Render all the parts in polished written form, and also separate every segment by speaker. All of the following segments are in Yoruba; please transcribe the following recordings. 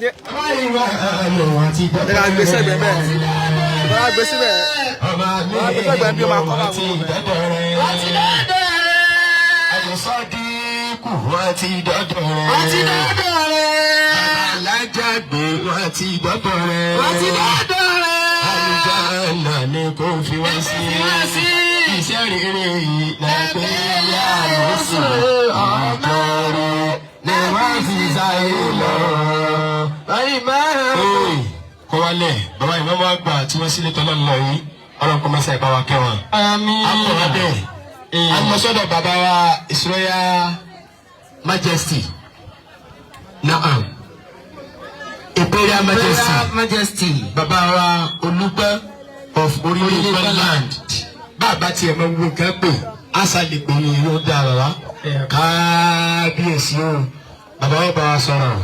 Speaker 1: Ẹ jẹ́ ká gbé sẹ́gbẹ̀ẹ́ bẹ́ẹ̀. Ẹ ká gbé síbẹ̀. Ẹ gbé sẹ́gbẹ̀ẹ́ bí ó máa kọ́ bá wọn.
Speaker 2: Wọ́n ti dọ́dọ̀ rẹ̀.
Speaker 3: Àyọ̀sọ́dínkù wọ́n ti dọ́dọ̀ rẹ̀.
Speaker 2: Wọ́n ti dọ́dọ̀ rẹ̀.
Speaker 3: Alájàgbé wọ́n ti dọ́dọ̀ rẹ̀.
Speaker 2: Wọ́n ti dọ́dọ̀ rẹ̀.
Speaker 3: Àlùjánnà ni kò fi wá sí.
Speaker 2: Fi wá sí.
Speaker 3: Iṣẹ́ rere yìí lẹ́pẹ́ láàrúsùn. Ọjọ́ rẹ̀ ni wọ́n fi sáyé lọ.
Speaker 2: Báyìí máa.
Speaker 3: Kọ́ wálẹ̀, bàbá ìmọ̀mọ́ àgbà tí wọ́n sílé tọ́lọ́ lọ yìí, ọlọ́run kọ́ mọ́sá ìbáwa kẹwọn.
Speaker 2: Àmín.
Speaker 3: Àmọ̀ wá bẹ́ẹ̀. Àmọ̀ bàbá wa His Royal Majesty. Naam. Imperial Majesty.
Speaker 2: Royal Majesty.
Speaker 3: Bàbá wa Olúgbọ́n of Orílẹ̀ land. Bàbá tiẹ̀ mọ gbogbo nǹkan pè, àṣà lè pè é yóò dá bàbá. Kábíyèsí o, bàbá wa bá wa sọ̀rọ̀.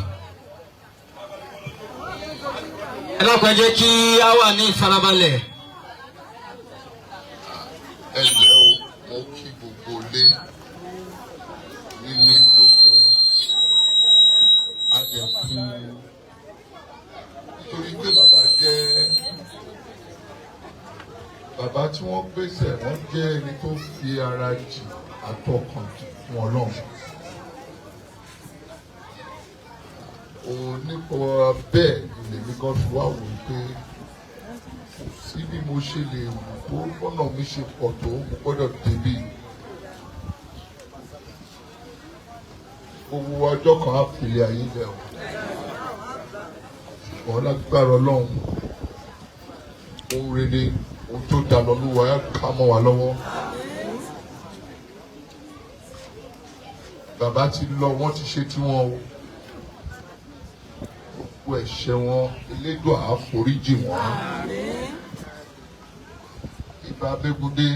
Speaker 2: Ẹ dákun, ẹ jẹ́ kí á wà ní ìfarabalẹ̀.
Speaker 4: Ẹ ǹlẹ́ o, mo kí gbogbo ilé nílé lóko adẹ̀kú nítorí pé bàbá jẹ́ bàbá tí wọ́n gbèsè, wọ́n jẹ́ ẹni tó fi ara jì àtọkàn jì fún Ọlọ́run. Òun nípa bẹ́ẹ̀ lèmi gan fi wá wò ó pé kò sí bí mo ṣe lè wù tó bọ́nà mi ṣe pọ̀ tó, mo gbọ́dọ̀ débí. Owó ọjọ́ kan á fi ilé ayé lẹ̀ o, ṣùgbọ́n lágbára Ọlọ́run, ohun rere, ohun tó da lọ́lúwa á ká mọ́ wa lọ́wọ́. Bàbá ti lọ, wọ́n ti ṣe tiwọn o. Gbogbo ẹ̀ṣẹ̀ wọn, Elédùà á foríjì wọ́n. Ìbà Abẹ́gúndé,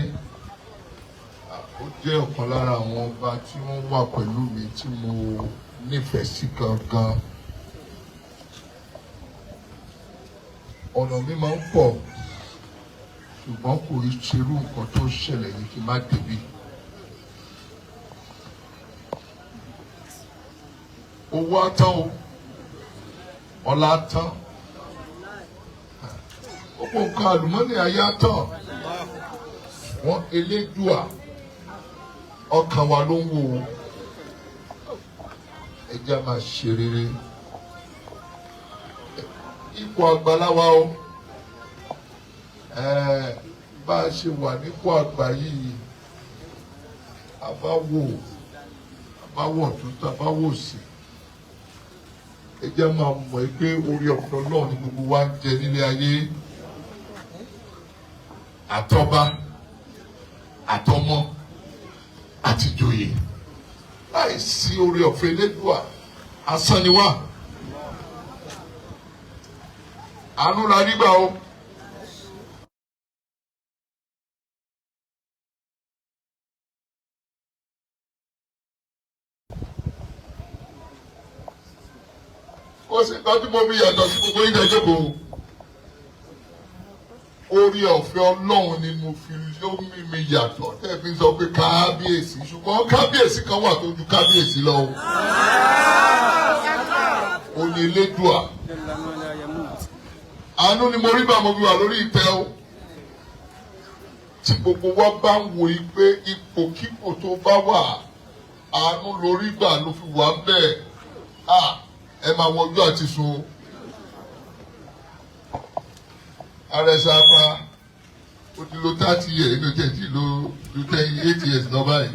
Speaker 4: ó jẹ́ ọ̀kan lára àwọn ọba tí wọ́n wà pẹ̀lú mi tí mo nífẹ̀ẹ́ sí gangan. Ọ̀nà mi máa ń pọ̀, ṣùgbọ́n kò í ṣerú nǹkan tó ṣẹlẹ̀ yìí kí n má débi. Owó á tán o, ọlá á tán, gbogbo nǹkan àlùmọ́nì ayé á tán. Wọ́n Elédùà ọkàn wa ló ń wò ó. Ẹ jẹ́ á máa ṣe rere. Ipò àgbàláwa o, bá a ṣe wà nípò àgbà yìí, a bá wò, a bá wọ̀ tún, a bá wò sí, ẹ jẹ́ máa mọ̀ ẹ́ pé orí ọ̀pọ̀ náà ni gbogbo wa ń jẹ nílé ayé, àtọba, àtọmọ, àtìjòyè. Láì sí orí ọ̀fẹ́ Elédùà, asán ni wá. Àánú la rí gbà o. Ó sì nǹkan tí mo fi yàtọ̀ sí gbogbo yín jókòó. Orí ọ̀fẹ́ Ọlọ́run ni mo fi lómi mi yàtọ̀ tẹ́ fi sọ pé kábíyèsí, ṣùgbọ́n kábíyèsí kan wà tó ju kábíyèsí lọ o. Ó ní Elédùà. Àánú ni mo rí bá mo fi wà lórí ìtẹ́ o. Tí gbogbo wa bá ń wò yí pé ipòkípò tó bá wà, àánú lórí gbà ló fi wà ń bẹ́ẹ̀, ẹ máa wọjú àti sùn o. Àrẹ̀sà apá ó ti lo 30 years, èmi ò tiẹ̀ tí lo ju 10, 8 years lọ báyìí.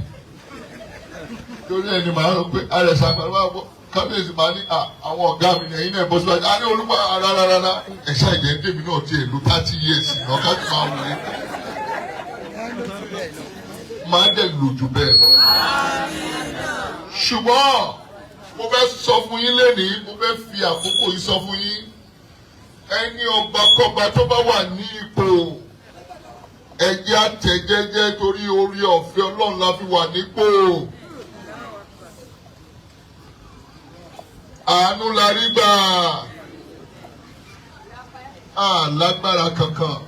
Speaker 4: Torí ẹni màá rò pé àrẹ̀sà apá ló wà bọ́ kábíyèsí, màá ní àwọn ọ̀gá mi ní ẹ̀yin náà bọ́ síwájú. A ní olúwa rárá, ẹ̀ṣá ìjẹ́ tèmi náà tiẹ̀ lo 30 years náà ká tó máa wọlé. Màá dẹ̀ lò jù bẹ́ẹ̀ lọ. Ṣùgbọ́n mo fẹ́ sọ fún yín lénìí, mo fẹ́ fi àkókò yìí sọ fún yín, ẹni ọba kọba tó bá wà ní ipò, ẹjẹ́ àtẹ̀jẹ́jẹ́, torí orí ọ̀fẹ́ Ọlọ́run la fi wà nípò. Àánú la rí gbà, á lágbára kankan.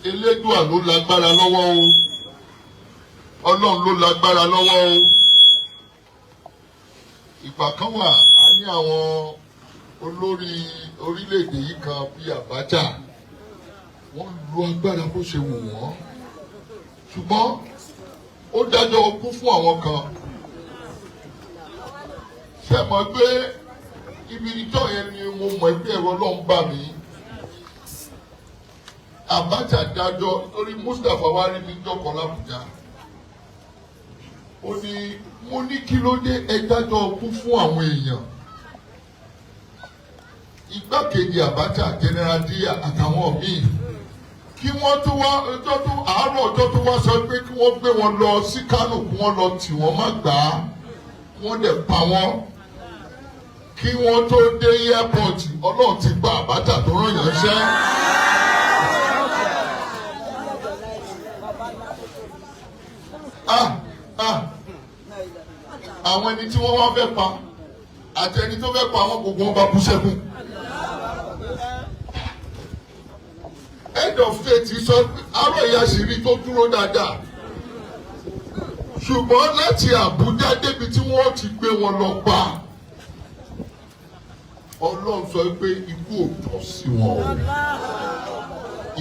Speaker 4: Elédùà ló lágbára lọ́wọ́ o, Ọlọ́run ló lágbára lọ́wọ́ o. Ìgbà kan wà, a ní àwọn Olórí orílẹ̀-èdè yìí kan bíi Abacha, wọ́n lu agbára bó ṣe wù wọ́n, ṣùgbọ́n ó dájọ́ ikú fún àwọn kan. Ṣe mọ̀ pé ibi ìjọ yẹn ni mo mọ̀ pé ẹ̀rọ Ọlọ́run bà mí. Abacha dájọ́ torí Mustapha wá rí mi jọkọ̀ l'Àbújá. Ó ní, mo ní, "Kí ló dé ẹ dájọ́ ikú fún àwọn èèyàn?" Igbákejì Abacha, General Diya, àtàwọn míì, kí wọ́n tó wá ọjọ́ tó àárọ̀ ọjọ́ tó wá sọ pé kí wọ́n gbé wọn lọ sí Kánò, kí wọ́n lọ tì wọ́n má gbà á, wọ́n dẹ̀ pa wọ́n. Kí wọ́n tó dé airport, Ọlọ́run ti gba Abacha tó rán yàn ṣẹ́. Ah ah, àwọn ẹni tí wọ́n wá fẹ́ pa àti ẹni tó fẹ́ pa àwọn, gbogbo wọn bá kú sẹ́kùn. Head of state sọ àárọ̀ ìyá sì tó dúró dáadáa, ṣùgbọ́n láti Àbújá débi tí wọ́n ti gbé wọn lọ pa, Ọlọ́run sọ pé ikú ò tọ́ sí wọn o,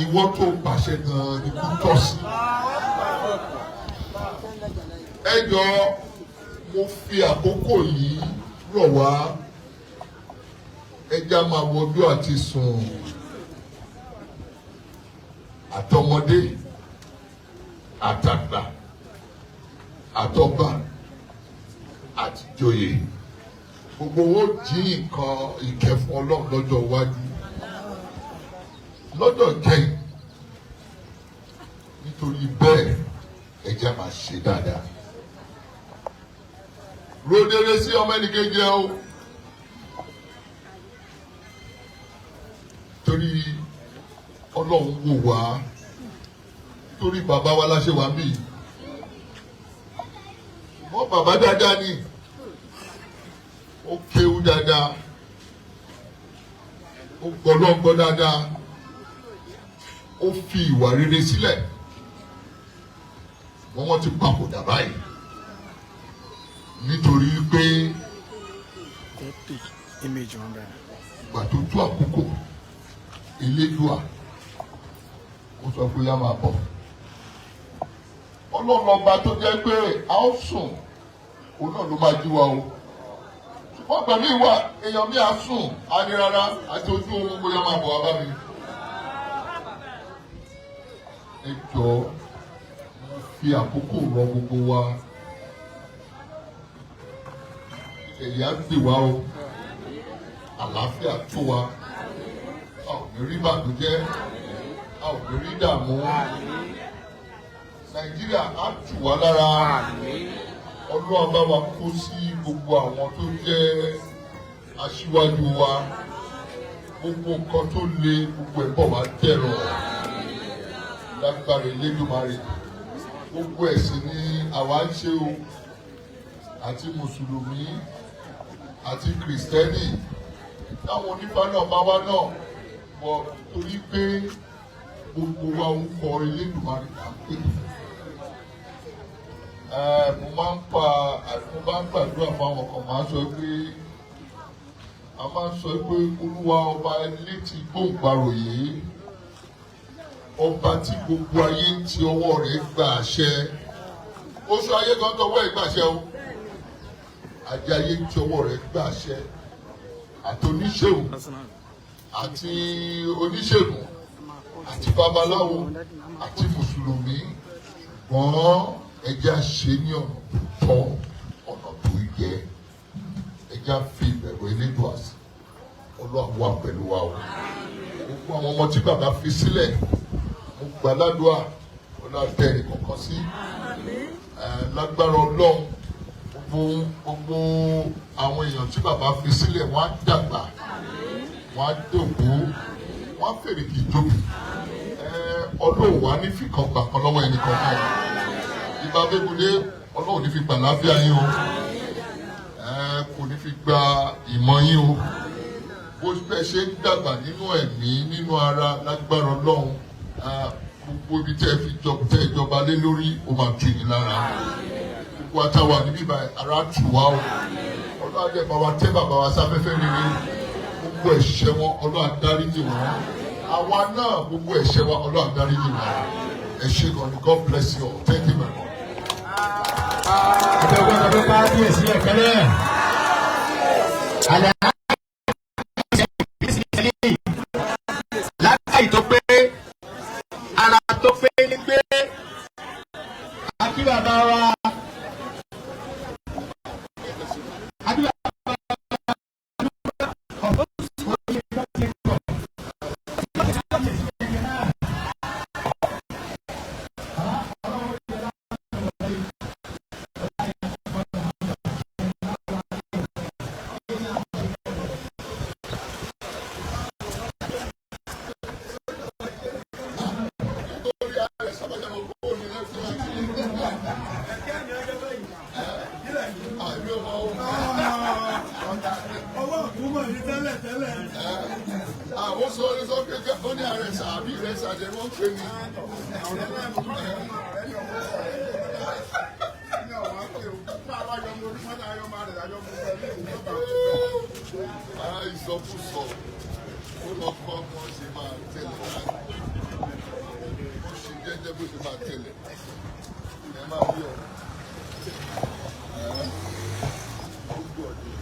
Speaker 4: ìwọ tó pàṣẹ gan-an ikú tọ́ sí. Ẹ jọ̀ọ́, mo fi àkókò yìí rọ̀ wá, ẹ já máa wojú àti sùn, àtọmọdé àtàgbà, àtọba àtìjòyè, gbogbo owó jí nǹkan ìkẹfún Ọlọ́run lọ́jọ́ iwájú, lọ́jọ́ ìkẹyìn. Nítorí bẹ́ẹ̀, ẹ jẹ́ máa ṣe dáadáa, rodere sí ọmọ ẹnìkejì ẹ o, torí Ọlọ́run wò wá. Torí bàbá wa láṣẹ wà mí, wọ́n bàbá dáadáa ni, ó kéwú dáadáa, ó gbọ́lọ́gbọ́ dáadáa, ó fi ìwà rere sílẹ̀. Wọ́n ti papòdà báyìí nítorí pé ìgbà tó tó àkókò, Elédùà ó sọ pé yá máa bọ̀. Ọlọ́run ọba tó jẹ́ pé a ó sùn, òun náà ló máa jí wa o. Ṣùgbọ́n pẹ̀lú ìwà èèyàn mi, á sùn, á ní rárá, àti ojú oorun, bóyá máa bọ̀ wá bá mi. Ẹ jọ̀ọ́, mo fi àkókò rọ gbogbo wa, ẹ̀yà gbè wá o, àlàáfíà tó wa, a ò ní rí bànújẹ́, a ò ní rí dààmú. Nàìjíríà á tù wá lára. Ọlọ́run bá wa kó sí gbogbo àwọn tó jẹ́ aṣíwájú wa. Gbogbo nǹkan tó le, gbogbo ẹ̀ bọ̀ wá dẹ̀rọ̀ lágbára Elédùmarè. Gbogbo ẹ̀sìn ni àwa ń ṣe o, àti mùsùlùmí àti kìrìsìtẹ́nì, táwọn onífá náà bá wá náà bọ̀, torí pé gbogbo wa ń kọ Elédùmarè là ń pè. Mo máa ń gbàdúrà fáwọn kan, máa ń sọ pé, a máa ń sọ pé, Olúwa ọba létí gbòǹgbàròyé, ọba tí gbogbo ayé ń ti ọwọ́ rẹ̀ gba àṣẹ. Oṣù ayé kan tọwọ́ ẹ̀ gbàṣẹ o, àjẹ ayé ń ti ọwọ́ rẹ̀ gba àṣẹ, àti oníṣègùn àti oníṣègùn àti babaláwo àti mùsùlùmí, wọ́n ẹjẹ́ àṣẹ ní ọ̀nà tó tọ́, ọ̀nà tó yẹ, ẹjẹ́ àfi ìbẹ̀rù Elédùà sí. Ọlọ́run wà pẹ̀lú wa o. Gbogbo àwọn ọmọ tí bàbá fi sílẹ̀, mo gbà ládùúà, Ọlọ́run tẹ ẹnì kọ̀ọ̀kan sí lágbára Ọlọ́run. Gbogbo àwọn èèyàn tí bàbá fi sílẹ̀, wọ́n á dàgbà, wọ́n á dògbó, wọ́n á fèrè kì í tóbi. Ọlọ́run wà ní fìkan gbà kan lọ́wọ́ ẹnì kọ̀ọ̀kan. Ìbá Abẹ́gúndé, Ọlọ́run ní fi gbà láfíà yín o, kò ní fi gba ìmọ̀ yín o. Bó bẹ́ẹ̀ ṣe ń dàgbà nínú ẹ̀mí, nínú ara, lágbára Ọlọ́run, gbogbo ibi tẹ́ fi tẹ́ ìjọba lé lórí, ó máa tù yín lára. Gbogbo àtàwà níbí báyìí, ara tù wá o. Ọlọ́run á dẹ̀ bá wa tẹ́ bàbá wa sáfẹ́fẹ́ rere. Mo Gbogbo ẹ̀ṣẹ̀ wọn, Ọlọ́run á dáríjì wọ́n. Àwa náà, gbogbo ẹ̀ṣẹ̀ wa, Ọlọ́run á dáríjì wọ́n. Ẹ ṣé gan ni. God bless you all. Thank you very much.
Speaker 3: Àbẹ̀wò ọ̀dọ́ kábíyèsí ẹ̀kẹ́lẹ́. Àlẹ́ lákàyè tó pé ara tó pé ní pé akí bàbá wa. Akí bàbá wa.
Speaker 4: Nítorí ààrẹ sábàjá mo kó ní lẹ́fẹ̀ẹ́ láti. Àìrí ọmọ ohun.
Speaker 1: Ọwọ́ òkúmọ̀ ní tẹ́lẹ̀ tẹ́lẹ̀.
Speaker 4: Àwọn sọ ní sọ pé ó ní ààrẹ sàbí rẹ̀ sàjẹ́ wọ́n pè ní. Ara ìsọkúsọ ó lọ kọ́ bí wọ́n ṣe máa tẹ̀lé, ó ṣe jẹ́jẹ́ bó ṣe máa tẹ̀lé. Ẹ máa bí ọ. Ó gbọ́ ọdún.